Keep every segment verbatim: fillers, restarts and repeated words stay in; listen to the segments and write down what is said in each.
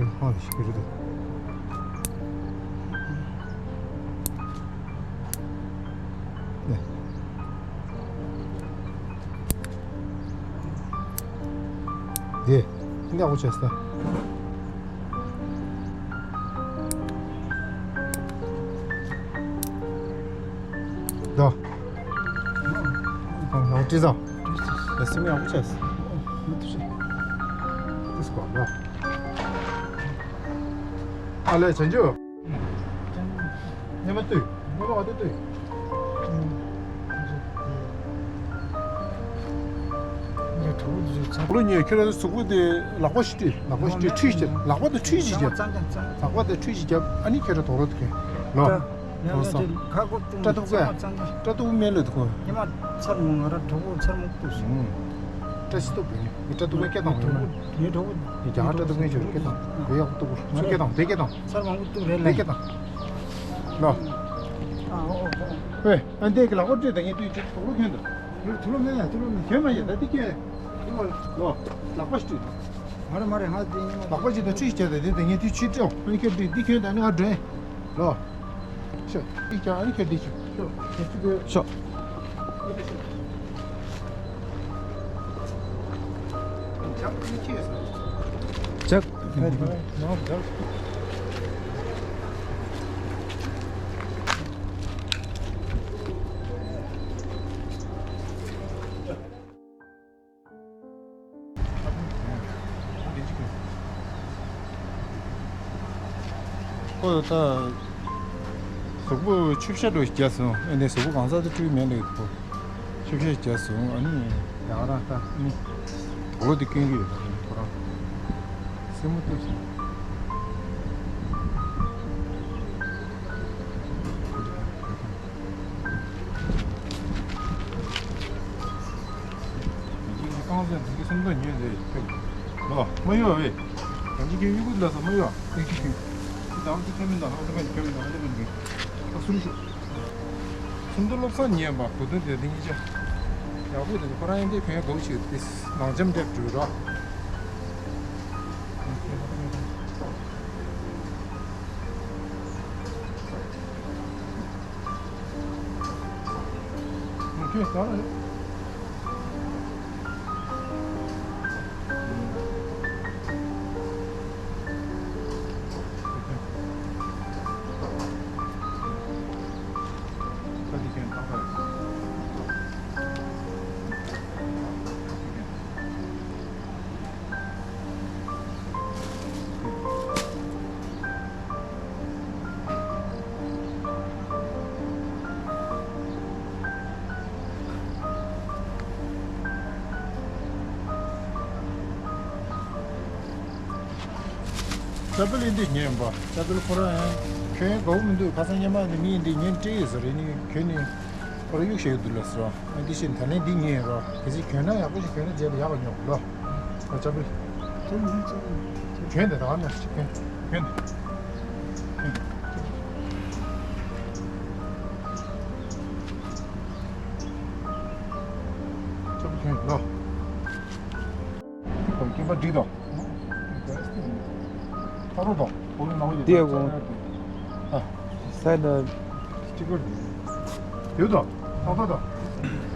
འདི་ཧང་ཞིག་གི་རེད་འདུག་ནས། དེ་འདི་ཡག་པོ་བྱས་སོང་། ད་ཡག་པོ་བྲིས་སོང་། ད་སེམས་ཡག་པོ་བྱས་སོང་། འདི་སྐོར་ལ། ཨ་ལས་བྱང་ཆུབ། ཉི་མ་ལྟོས། ཉི་མ་འོ་དེ་ལྟོས། ལོ་ཉེ་ཁྱེད་རང་གཟུགས་པོ་དེ་ལག་པ་ཞིག་སྤྲད། ལག་པ་ཞིག་སྤྲད། ཁྲུས་ཞིག་བྱེད། ལག་པ་དང་ཁྲུས་ཞིག་བརྒྱབ། ལག་པ་དང་ཁྲུས་ཞིག་བརྒྱབ། ཨ་ནི་ཁྱེད་རང་དོགས་རོགས་དེ་གན་ལོ། དོགས་སོང་། སྐྲ་གཏུག་གས། སྐྲ་གཏུག་སྨན་ལོས་དེ་གོ། ཉི་མ་ཚར་མོ་ང་ར་གྲོགས་པོ་ཚར་མོ་གཏུག་སོང་། སྐྲ་ཤི་སྟོབས་བས་ནི་སྐྲ་གཏུག་སྨན་སྐད་བཏང་བས་ན། ངའི་གྲོགས་པོ་ངའི་གྲོགས་པོ་སྐད་བཏང་། བས་ཡག་པོ་གཏུག་གོ། ང་སྐད་བཏང་། དེ་སྐད་བཏང་། ཚར་མང་པོ་གཏུག་རེད་ལེ། དེ་སྐད་བཏང་། ལོ། ཨ་ཨོ་ཨོ། ཨོ། ཨེ། ཨ་འདི་གི་ལག་པ་སྤྲད། ད་ངས་དུས་ཚོད་དུག་ལོག་གྱོན་དང་། དུག་ལོག་མེད་ཡ། དུག་ལོག་མེད། གྱོན་མ་ཡིན་ད་འདི་གྱོན། ལོ། ལག་པ་ཞིག་སྤྲད། མ་རེད་མ་རེད། ང་འདི་ཉི་མ། ལག་པ་ཞིག་དང་ཁྲུས་ཞིག་བྱས་ད་འདི་ད་ངས་དུས་ཚོད་སྤྲད། ཨ་ནི་ཁྱོད་འདི་འདི་གྱོན་ད་ནི་ང་འགྲོ་ཡིན། ལོ། ཤོག་འདི་གྱོན། ཨ་ནི་ཁྱོད་འདི་གྱོན། ཤོག་ཁྱོད་ཚུར་གྱོན། ཤོག་ཇག་ཇག་ཁོ་ད་ གཟུགས་པོ་ཆུ་བཤལ་འདྲ་ཞིག་བརྒྱབ་སོང་། ཨེ་ནས་གཟུགས་པོ་གང་ཟག་དེ་བཀྲུས་མེད་ལེ་ཕོ། ཆུ་བཤལ་བརྒྱབ་སོང་། ཨ་ནི་ཡང་རང་ད་ཨ་ནི་དུག་ལོག་དེ་སྐྱོན་གྱི་ཡོད་པ་རེད་ཁོ་རང་། སེན་མོ་བཏབ་སོང་། རྐང་ཚད་དེ་གི་སུམ་མདོ་ཉོས་ཏེ་ཁྱོད་ལོ་མ་གཡོ་བས། གང་ཅི་ཁྱོད་གཡོ་གུ་ལ་ས་མ་གཡོ། ཨེ་ཁྱོད་ཁྱོད་ཁྱོད་དང་ཁྱོད་ཁྱོད་མིན་དང་ཨ་ཁྱོད་ཁྱོད་མིན་དང་ཨ་ཁྱོད་མིན་དང་ད་སུམ་ཅུ། སུམ་མདོ་བློ་བཟང་ཉན་པ་གོ་དོན་དེ་དེ་གཉིས་ཆ་ཡག་པོ་དེ་ཁོ་རང་ཡིན་དེ་ཁྱོད་གོ་ཆེ་དེ་ནང་འཇམ་འདེབས་འགྲོ་ར། ཁྱོད་ད་རེད། ཅ་པེལ་ཡིན་འདི་ཉན་པ། ཅ་པེལ་ཁོ་རང་ཡང་ཁྱོད་ཡང་དགའ་བོ་མི་འདུག་ཁ་སང་སྔོན་མ་ནི་མི་ཡིན་འདི་ཉན་སྤྲད་ཡོད་ཟེར་རེད། ནི་ཁྱོད་ནི་ཁོ་རང་གཡུག་བཞག་ཡོད་འདུག་ལ་ཟེར། ཨ་འདི་བཞིན་ད་ལན་འདི་ཉན་རོགས། གལ་སྲིད་གྱོན་ན་ཡག་པོ་ཞིག་གྱོན་ན་རྗེས་ལ་ཡག་པ་ཉོ་ལོ། ཨ་ཅ་པེལ། གྱོན་དེ་ད་ག་ནས་ཅིག་གྱོན། གྱོན་དེ། ཅ་པེལ་གྱོན་ལོ། སྐྱེས་པ་འགྲིག་དང་། ཨ་རོ་དང་། འདི་ཡ་གོ། ཨ། ས་ད། སྤྲི་གོར་འདི། ཡོད་དང་། ཏག་ཏག་དང་།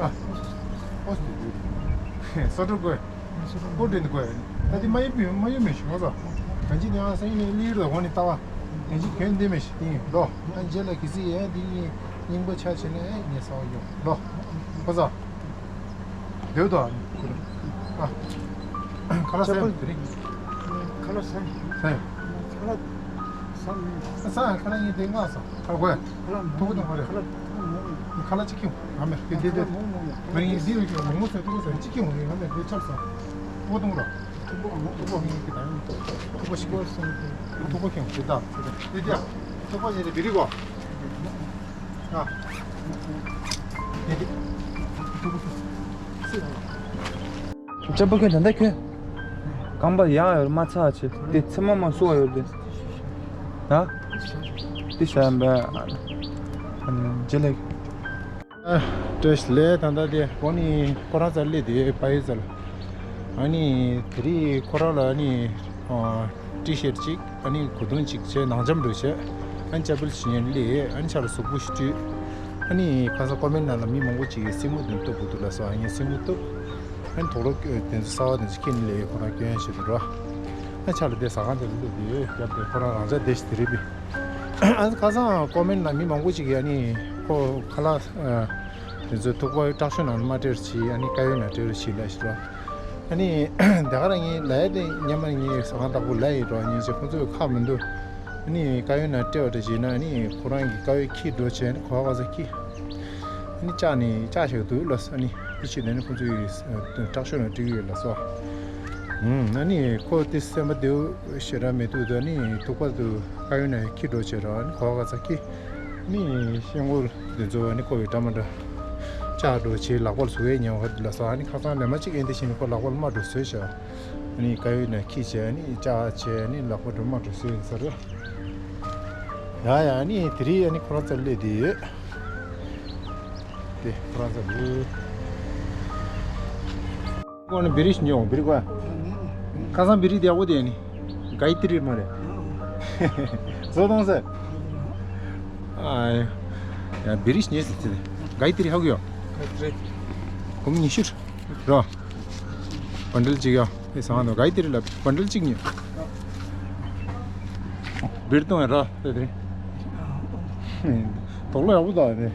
ཨ། ཨོ་སི་འདི་ཡོད། ས་འགྲོ་དགོས། ཨོ་འདྲེན་དགོས། ད་འདི་མ་ཡོད་མི་མ་ཡོད་མི་ཞིག་ང་ཚོ། གང་ཅི་ནས་ཨ་སང་ཡིན་ནས་ལིར་དང་འོ་ནས་ལྟ་བ། གང་ཅི་གྱོན་འདི་མི་ཞིག་འདི་ཡིན་ལོ། ཨ་རྗེས་ལ་གི་སི་ཡ་འདི་གཉིས་རྙིང་པ་ཆ་བྱས་ནས་ཨེ་ངས་ས་བ་ཡོང་ལོ། ཁོ་ཚ། ལེའུ་དང་། ཨ། ཁ་ལག་ཟ་ཡ་དེ་རིང་། ཁ་ལག་ཟ་ཡ། ཟ་ཡ། ཁ་ལག་ཟ་མི། ཟ་ཡ་ཁ་ལག་ཡིན་དེ་ང་ཟ། ཁ་ལག་གོ་ཡ། ཁ་ལག་མོ། ཐུག་པ་དང་གོ་རེ། ཁ་ལག་མོ་མོ། ཁ་ལག་གཅིག་ཁྱོང་། ང་མེད་དེ་དེ་དེ། ཁ་ལག་མོ་མོ་ཡ། ང་ཡིན་དེ་ཡོད་ཀྱི་མོག་མོག་ཟ་ཐུག་པ་ཟ་གཅིག་ཁྱོང་རེ། ང་མེད་དེ་ཆབ་ཟ། ཐུག་པ་དང་ར། ཐུག་པ་མོ། ཐུག་པ་མོ་ཡིན་གྱི་ད་ཡོད། ཐུག་པ་ཞིག་གོ། ཐུག་པ་ཁྱོང་དེ་ད་དེ་ད་དེ་དེ། ཐུག་པ་ཞིག་དེ་བི་རི་གོ། ཅ་པེལ་གྱོན། ད་ལྟ་གྱོན། རྐང་པ་ཡག་ཡོད་མ་ཚ་བ་བྱེད་དེ་ཚེ་མ་མ་སུ་བ་ཡོད་དེ། ད། དེ་བྱ་ཡམ་པས། ཨ་ནི་རྗེས་ལ། བཀྲ་ཤིས་བདེ་ལེགས། ད་ལྟ་དེ་གོ་ནི་ཁོ་རང་རྩར་སླེབས་དེ་པ་ཡི་རྩར། ཨ་ནི་དེ་རིང་ཁོ་རང་ལ་ཨ་ནི། ཊི་ཤར་ཊི་གཅིག་ཨ་ནི་གོས་ཐུང་གཅིག་བྱས་ནང་འཇམ་འདྲ་བྱས། ཨ་ནི་ཅ་པེལ་ཞིག་ཉན་སླེབས། ཨ་ནི་ཆ་ལ་གཟུགས་པོ་ཞིག་བཀྲུས། ཨ་ནི་ཁ་སང་ཀོ་མེན་ནང་ལ་མི་མང་པོ་ཅིག་གིས་སེན་མོ་དེ་གཏུབ་དགོས་འདུག་ལབ་སོང་། ཨ་ངས་སེན་མོ་གཏུབ། ཨ་ནི་དུག་ལོག་དེ་ཚོ་གསར་པ་དེ་ཚོ་འཁྱེར་ནས་སླེབས། ཁོ་རང་སྐྱོན་བྱེད་དུ་འགྲོ། ཨ་ཆ་ལ་དེ་ཟ་ཁང་དེ་ལ་སླེབས་དུས་རྒྱབ་དེ་ཁོ་རང་རང་ཅག་དེ་ཞིག་དེ་རེད་པས། ཨ་ཁ་སང་ཀོ་མེན་ནང་མི་མང་པོ་ཅིག་གིས་ཨ་ནི་ཁོ་ཁ་ལག་དེ་ཚོ་ཐུག་པ་ཊག་ཤོ་ནང་ལ་མ་སྤྲད་རོགས་བྱེད། ཨ་ནི་ཀ་ཡོད་ནང་སྤྲད་རོགས་བྱེད་ལབ་ཞིག་རོ། ཨ་ནི་དེ་ག་རང་ངས་ལབ་ཡ་དེ་སྔོན་མ་ངས་ཟ་ཁང་བདག་པོ་ལབ་ཡིན་རོགས། ཉིན་ཅིག་ཁོང་ཚོས་ཁག་མི་འདུག་ཨ་ནི་ཀ་ཡོད་ནང་སྤྲད་པ་འདྲ་བྱས་ན་ཨ་ནི་ཁོ་རང་གི་ཀ་ཡོད་འཁྱེར་འགྲོ་བྱས་ནས་གོ་བ་ག་ས་འཁྱེར། ཨ་ནི་བཅག་ནས་བཅག་བཞག་འདུག་ལབ་སོང་། ཨ་ནི་དེ་བྱས་ནས་ཨ་ནི་ཁོང་ཚོས་ཊག་ཤོ་ནང་སྤྲད་ཀྱི་ཡོད་ལབ་སོང་། ཨ་ནི་ཁོ་དེ་སེམས་པ་བདེ་པོ་ཞེ་དྲག་མི་འདུག་ད་ཨ་ནི་ཐུག་པ་དུ་ཀ་ཡོད་ནང་འཁྱེར་འགྲོ་བྱས་རོགས། ཨ་ནི་གོ་བ་ག་ས་འཁྱེར། ནི་ཤེལ་སྒོ་འདི་ཚོ་ནི་ཁོ་བའི་འདྲ་མ་འདྲ་བཅག་འགྲོ་བྱེད། ལག་པར་བཟོ་བའི་ཉེན་ཁ་འདི་ལ་སོགས། ཨ་ནི་ཁ་སང་ལས་མ་གཅིག་ཨེ་འདི་བཞིན་ཁོ་ལག་པར་མ་འགྲོ་བཟོས་བྱ། ཨ་ནི་ཀ་ཡོད་ནས་ཁྱི་བྱས། ཨ་ནི་བཅག་བྱས། ཨ་ནི་ལག་པར་འགྲོ་མ་འགྲོ་བཟོས་ཡིན་ས་རེད། ཡ་ཡ། ཨ་ནི་དེ་རིང་ཨ་ནི་ཁོ་རང་རྩར་སླེབས་དེ་ཡོད། དེ་ཁོ་རང་རྩར་སླེབས། ཁོ་ནི་བི་རི་ཞིག་ཉོ། བི་རི་གོ། ཁ་སང་བི་རི་དེ་ཡག་པོ་དེ་ནི་གའི་ཏི་རི་མ་རེད། བཟོ་གཏོང་ཟེར། ཨ་ཡ། བི་རི་ཞིག་ཉོས་ཟེར་ཚེ་གའི་ཏི་རི་ཧ་གོ་ཡོད། གོམ་ཉི་ཤུ་རོ། བན་ཌལ་གཅིག་ཡོད། ཨེ་སང་ནོ་གའི་ཏི་རི་ལ་བན་ཌལ་གཅིག་ཉོས། བི་རི་གཏོང་ཡ་རོ་དེ་དེ། དོག་ལོ་ཡག་པོ་དང་དེ།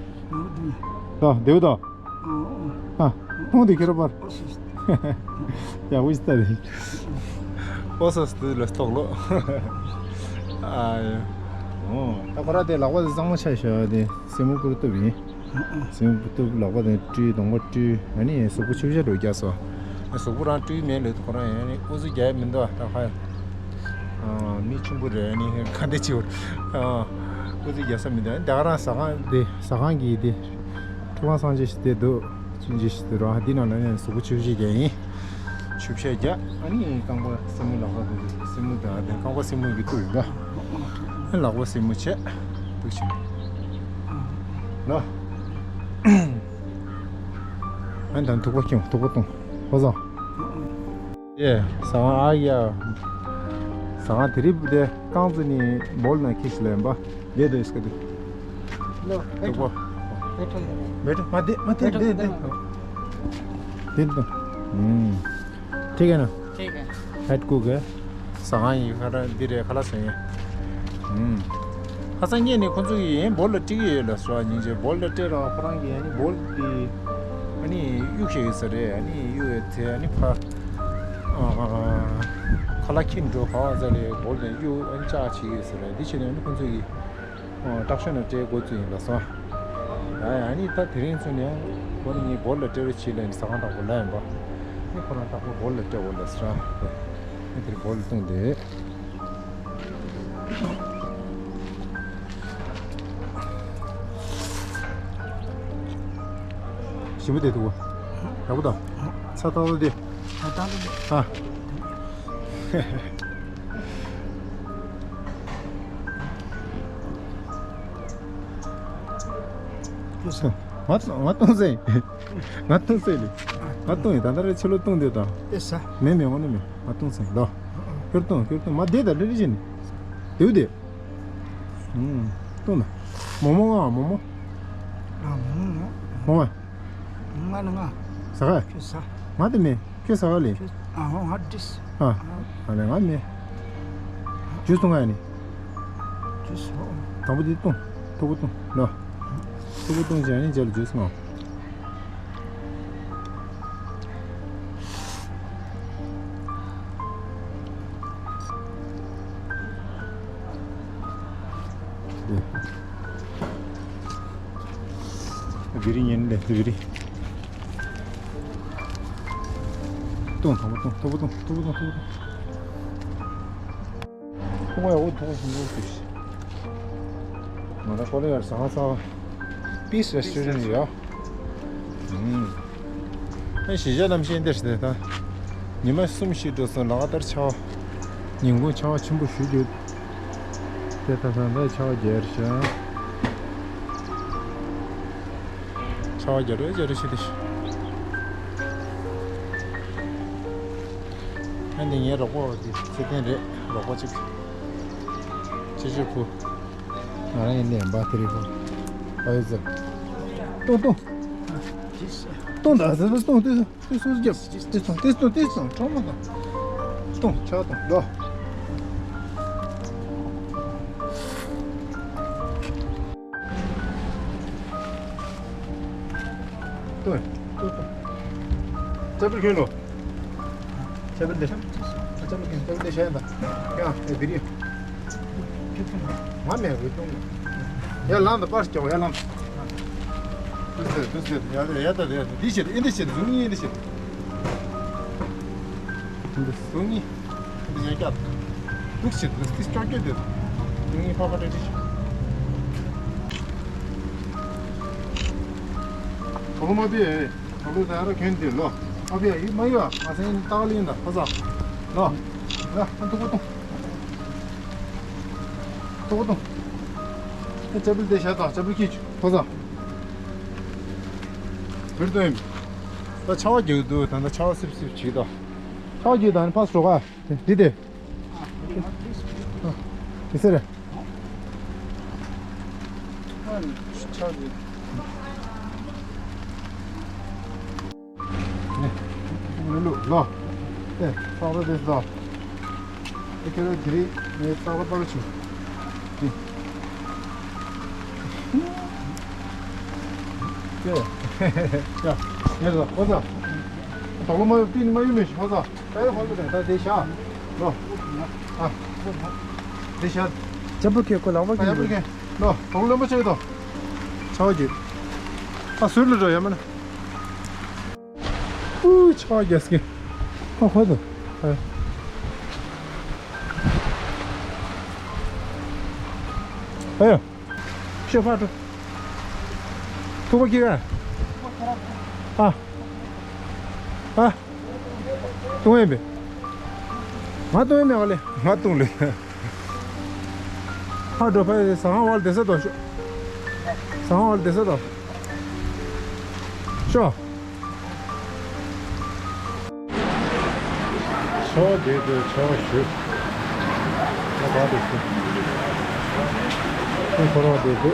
ད་དེའུ་ད། ཨ། ཁོང་དེ་ཁྱེར་པར། ཡག་པོ་ཞིག་ལྟ་རེད། ཨོ་སོ་སོ་དེ་ལ་ཐོག་ལོ། ཨ་ཡ། ཨོ། ད་ཁོ་རང་དེ་ལག་པ་དེ་གཙང་མ་ཆགས་ཤག་དེ་སེན་མོ་ཀུར་བཏུབ་ཡིན། སེན་མོ་ཀུར་བཏུབ། ལག་པ་དེ་བཀྲུས། གདོང་པ་བཀྲུས། ཨ་ནི་གཟུགས་པོ་ཆུ་བྱ་འགྲོ་རྒྱག་སོ། གཟུགས་པོ་རང་བཀྲུས་མེད་ལོས། ཁོ་རང་ཡང་ཨ་ནི་ཨུ་ཚུགས་རྒྱག་ཡ་མི་འདུག་ད་ཁ་ཡ། མི་ཆུང་པོ་རེད། ཨ་ནི་ག་འདྲ་བྱེད། ཨུ་ཚུགས་རྒྱག་ས་མི་འདུག་ད་ག་རང་ཟ་ཁང་དེ་ཟ་ཁང་གི་དེ་ཐུགས་ལ་སངས་རྒྱས་ཤིག་དེ་འདུག་ཅི་འཇི་ཞིག་དུ་ར་འདི་ནང་ལ་ནས་གཟུགས་པོ་ཆུ་བཞི་རྒྱག་ཡིན། ཆུ་བཤལ་རྒྱག་ཨ་ནི་རྐང་པ་སེན་མོ་ལག་པ་དེ་སེན་མོ་དང་དེ་རྐང་པ་སེན་མོ་གི་བཏུག་ཡོད་པ། ཨ་ལག་པ་སེན་མོ་བྱས་བཏུག་ཕྱིན། ལོ། ཨ་ནི་ད་ཐུག་པ་ཁྱིམ་ཐུག་པ་བཏུང་། ཧོ་ཟང་། ཨེ་ཟ་ཁང་ཨ་ཡ། ཟ་ཁང་དེ་རིབ་དེ་རྐང་བཙུགས་ནི་བོལ་ན་ཁྱི་ཞིག་ལ་ཡིན་པ། ལས་དོ་ཨིས་ཀ་དུ། ལོ། ཐུག་པ། མེ་ཏྲ་མ་དེ་མ་དེ་དེ་དེ། དེ་དེ། ཨུམ། ठीक है ना? ठीक है। हेड कुक है। ཟ་ཁང་ཡིན་ཁ་ར་འདི་རེད། ཁ་ལག་བཟོ་ཡིན། ཨུམ། ཁ་སང་ངས་ནི་ཁོ་ཚོ་ཡིན་བོལ་ལ་སྤྲད་ཀྱི་ཡོད་ལ་སོ། སྙིང་རྗེ་བོལ་ལ་སྤྲད་ར་ཁོ་རང་གིས་ཨ་ནི་བོལ་དེ་ཨ་ནི་གཡུག་བཞག་ཡོད་ས་རེད། ཨ་ནི་གཡུག་ཡོད་ཚེ་ཨ་ནི་ཕ་ཁ་ལག་ཁྱེར་འགྲོ་ག་བ་ཟ་ལེ་བོལ་དེ་གཡུག་ཨ་ནི་ལྕགས་བྱེད་ཀྱི་ཡོད་ས་རེད། འདི་བྱས་ནས་ཨ་ནི་ཁོ་ཚོ་ཡིས། ཨོ། ཏྲག་ཤོས་ནང་སྤྲད་འགོ་བཙུགས་ཡིན་ལ་སོ། ཡ་ཡ་ནི་ད་དེ་རིང་ཚུན་ནས་ཁོ་ནི་ངའི་བོར་ལ་སྤྲད་རོགས་བྱེད་ལ་ནི་ཟ་ཁང་དང་པོ་ལ་ཡིན་པ། ནི་ཁོ་རང་དང་པོ་བོར་ལ་སྤྲད་འོ་ལ་སོ། ནི་དེར་བོར་ལ་བཏུང་དེ། ཞིམ་པོ་དེ་འདུག་བ། ཡག་པོ་དང་། ཚ་ཏག་ཏག་དེ། ཚ་ཏག་ཏག་དེ། ཨ། ང་ང་བཏུང་ཟེར། ང་བཏུང་ཟེར་ལེ། ང་བཏུང་ཡིན། ད་ལྟ་རེ་ཕྱི་ལོ་བཏུང་དེ་དང་། ཨེ་ས། མེད་མེད་འོང་ནི་མེད། ང་བཏུང་ཟེར་ལོ། ཁྱོད་བཏུང་ཁྱོད་བཏུང་མ་བསྡད་ད་རེ་རེ་བྱས་ནས། དེའུ་དེ། ཨུམ། བཏུང་ན། མོག་མོག་ང་མོག་མོག་ཨ་མོག་མོག་མོག་མ། ང་ནི་ང་། ཟ་ག་ཁྱོད་ཟ། ང་དེ་མེད། ཁྱོད་ཟ་ག་ལེ། ཁྱོད་ཨ་ཧོ་ང་ཏིས། ཨ། ཨ་ལེ་ང་མེད། ཇུས་བཏུང་ང་ནི། ཇུས་ཧོ། དང་པོ་དེ་བཏུང་། ཐུག་པ་བཏུང་ལོ། ཐུག་པ་བཏུང་བྱས་ནི་རྗེས་ལ་ཇུས་ང་། བི་རི་ཉན་ལེ་བི་རི། བཏུང་དང་པོ་བཏུང་། ཐུག་པ་བཏུང་། ཐུག་པ་བཏུང་། ཐུག་པ་བཏུང་། ཐུག་པ་ཡག་པོ་ཐུག་པ་ཞིམ་པོ་ཞིག་ང་ད་ཀོ་རི་ཡར་ཟ་ཁང་ཚ་བ། Peace Restaurant ཡོད། ཨུམ། ཨེ་གཞིས་ཆགས་གནམ་གཤིས་འདིར་ཞིག་ད། ཉི་མ་གསུམ་བཞི་འགྲོ་སོང་། ལག་བསྟར་ཆར་པ། ཉིན་གུང་ཆར་པ་ཆེན་པོ་ཞུ་རྒྱུ། དེ་ད་ད་ད་ཆར་པ་རྒྱག་རེད་ཤག་ཆར་པ་རྒྱག་རེད་རྒྱག་རེད་ཞུ་དེ་ཤག་ཨ་ནི་ངའི་རོགས་པ་འདི་ཚེ་བརྟན་རེད། རོགས་པ་གཅིག་ཅི་ཅི་ཕུ། ང་རང་ཡིན་ནས་འབའ་དེ་རེད་ཕུ། ཨ་ཡོད་ཟེར། ཏོང་ཏོང་། ཏོང་ད་ཟེར་ཏོང་ཏོང་། ཏེ་སོ་རྒྱབ། ཏེ་སོ་ཏེ་སོ་ཏེ་སོ་ཁྲོ་མོ་དང་། ཏོང་ཆག་ཏོང་ལོ། ཏོང་ཏོང་ཏོང་། ཅ་པི་ཁྱོད་ལོ། ཅ་པི་ལེ། ཅ་པི་ཁྱོད་ཅ་པི་ལེ་ཤ་ཡིན་ད། ཡ་ཨེ་བི་རི། ང་མེད་འོས་ཏོང་། ཡ་ལང་ད་པར་སྐྱོ་ཡ་ལང་། དུ་སེ་དུ་སེ་ཡ་ཡ་ད་ཡ་འདི་བྱེད་འདི་བྱེད་ཟུང་གཉིས་འདི་བྱེད། འདི་ཟུང་གཉིས་འདི་ཡ་སྐྱབས། དུ་སེ་དུ་སེ་སྐྱོ་སྐྱོ་དེ་ཟུང་གཉིས་ཕ་ཕ་ཏྲ་ཏྲི་བྱེད། གྲོགས་མ་པི་གྲོགས་ད་ར་གན་དེ་ལོ། ཨ་པི་ཡ་ཡིད་མ་ཡོད་ཨ་སེང་ཏག་ལིན་ད་ཕ་ས་ལོ། ལ་ཐུག་པོ་ཐུག་ཐུག་པོ་ཐུག་ཨེ་ཅ་པི་ལེ་དེ་ཤ་དང་ཅ་པི་ལེ་ཁྱི་ཆུ་ཕོ་ཟ། བིར་དོ་ཡིན། ད་ཆར་པ་རྒྱག་འདུག་ད་ལྟ་ཆར་པ་སིབ་སིབ་བྱེད་དོ། ཆར་པ་རྒྱག་དང་ཕ་སོ་ག་འདི་དེ། དེ་ཟེར། ཆར་པ་རྒྱག་ལོ། ལོ། ཨེ། སྟག་ར་དེ་ཟ། ཨེ་ཁྱོད་ར་དེ་རིང་ངས་སྟག་ར་པར་བྱུང་། ཨེ། ཀྱེ། ཡ། ངས་ཟ། ཧོ་ཟ། དོག་ལོ་མ་ཡོད་པི་ནི་མ་ཡོད་མེད་ཤི་ཧོ་ཟ། ད་ཡོད་ཧོ་ཟ་རེད་ད་དེ་ཤ། ལོ། ཨ། དེ་ཤ། ཅམ་པོ་ཁེ་ཁོ་ལག་པ་ཨ་ཡ་ཁེ་པུ་ཁེ། ལོ། གྲོང་རློན་པོ་ཆེ་དོ། ཆའོ་ཀྱི། ཨ་ཟུར་ལ་འགྲོ་ཡ་མ་ན། ཨུ་ཆའོ་རྒྱ་སྐྱེ། ཨ་ཧོ་དོ། ཨ་ཡ། ཤོད་ཕར་འགྲོ། ཐུག་པ་ཁྱི་ག་ཨ། ཨ། ཏུང་ཡིན་པས། ང་ཏུང་ཡིན་མེད་པ་ལས། ང་ཏུང་ལས། ཕར་འགྲོ་ཕར། ཟ་ཁང་བར་བསྡད་ས་དང་ཤོག་ཟ་ཁང་བར་བསྡད་ས་དང་། ཤོག་ཆོག་བསྡད་དུ་ཆོག་ཞུ། ང་ག་དུ་ཞུ། ཁོ་རང་བསྡད་དུ།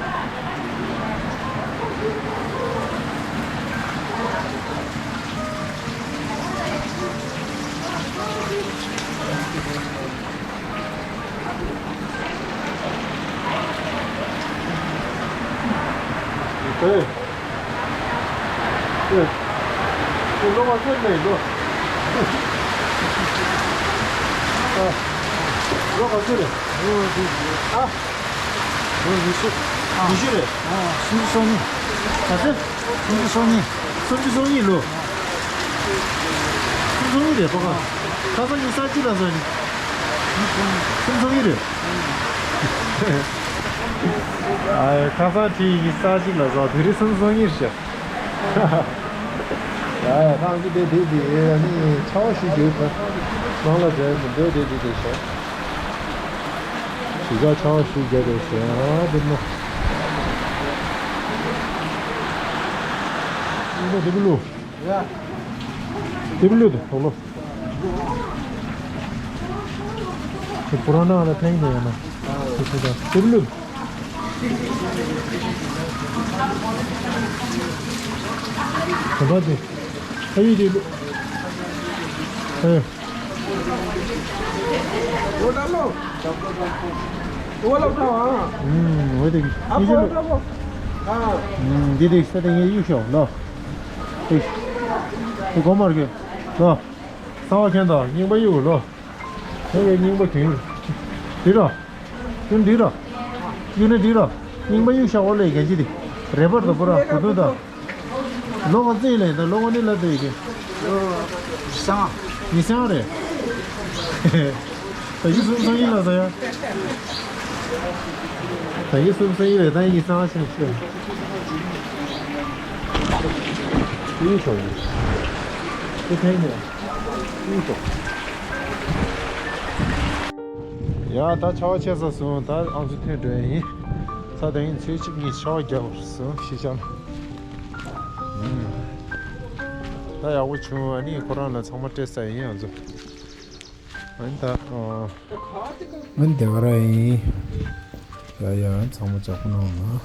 ཨེ། ཨེ། ཁྱོད་ལོ་ག་ཚོད་ལས་ལོ། ཨ། ལོ་ག་ཚོད་རེད། ཨ། ལོ་ཉི་ཤུ། ཉི་ཤུ་རེད། ཨ། སུམ་ཅུ་སོ་གཉིས། ག་ཚོད། སུམ་ཅུ་སོ་གཉིས། སུམ་ཅུ་སོ་གཉིས་ལོ། སུམ་ཅུ་སོ་གཉིས་རེད་པ་ག་ཁ་སང་ཉི་ཤུ་རྩ་གཅིག་ལ་སོང་ནི། སུམ་ཅུ་སོ་གཉིས་རེད། ཨ། ཁ་སང་ཁྲིད་ཉི་ཤུ་རྩ་གཅིག་ལ་སོང་། དེ་རིང་སུམ་ཅུ་སོ་གཉིས་རེད་ཤག་ཡ་ཡ། ཁང་གི་དེ་དེ་དེ་ཨ་ནི་ཆ་བ་ཞིག་ཡོད་ད། ནང་ལ་འཛེག་མི་འདོད་དེ་དེ་དེ་ཤག་གཞིས་ཆགས་ཆ་བ་ཞིག་རྒྱག་དགོས་ཤག་ཨ་དེ་མོ། ཨ་དེ་བུ་ལུ། དེ་བུ་ལུ་དེ་ཐོག་ལོ། དེ་པུ་ར་ན་ལ་ཐེངས་དེ་ཡོད་ན། དེ་བུ་ལུ། ག་པར་དེ། ཨ་ཡི་དེ་ལུ། ཨེ། འོ་ད་ལོ། འོ་ལོ་ད་ཨ། ཨུམ། འོ་དེ་ཨ་ཁོ་ད་ལོ། ཨ། ཨུམ། འདི་དེ་ས་དེ་ངས་གཡུག་ཤོག་ལོ། ཨེ། དེ་གོ་མར་གི་ལོ། གསང་བ་མཁན་དང་རྙིང་པ་གཡུག་ལོ། དེ་བས་རྙིང་པ་གྱོན་ཡོད། འདི་ར། ཁྱོད་འདི་ར། གཡུག་ནི་འདི་ར། རྙིང་པ་གཡུག་བཞག་པ་ལས་གན་ཅི་དེ། རེ་བར་དུ་པོ་ར་གོ་དུ་ད། ལོ་ག་ཚོད་ལས་ད་ལོ་ག་ནི་ལ་དུ་ཡི་གེ། ལོ་ཉི་ཤུ་རྩ་ལྔ། ཉི་ཤུ་རྩ་ལྔ་རེད། ད་ཡི་སུམ་སོ་ཡི་ལ་ད་ཡ། ད་ཡི་སུམ་སོ་ཡི་ལ་ད་ཡི་ཉི་ཤུ་རྩ་ལྔ་ཆེན་ཆེ། ཡི་ཆོག་ཡི། དེ་ཐེངས་ནས། ཡ། ད་ཆར་པ་ཆད་ས་སོང་། ད་ཨང་ཚོ་ཐོན་འགྲོ་ཡ་ཡིན། ས་དེ་ཡིན་ཚོད་གཅིག་གཉིས་ཆར་པ་རྒྱག་པར་སོང་ཤི་ཤ་ལ། ད་ཡག་པོ་བྱུང་། ཨ་ནི་ཁོ་རང་ལ་ཚང་མ་སྤྲད་ས་ཡིན་ཨང་ཚོ། ཨ་ནི་ད་ཨ་ནི་དེ་ག་ར་ཡིན། ཡ་ཡ། ཚང་མ་ཅག་པོ་གནང་ན།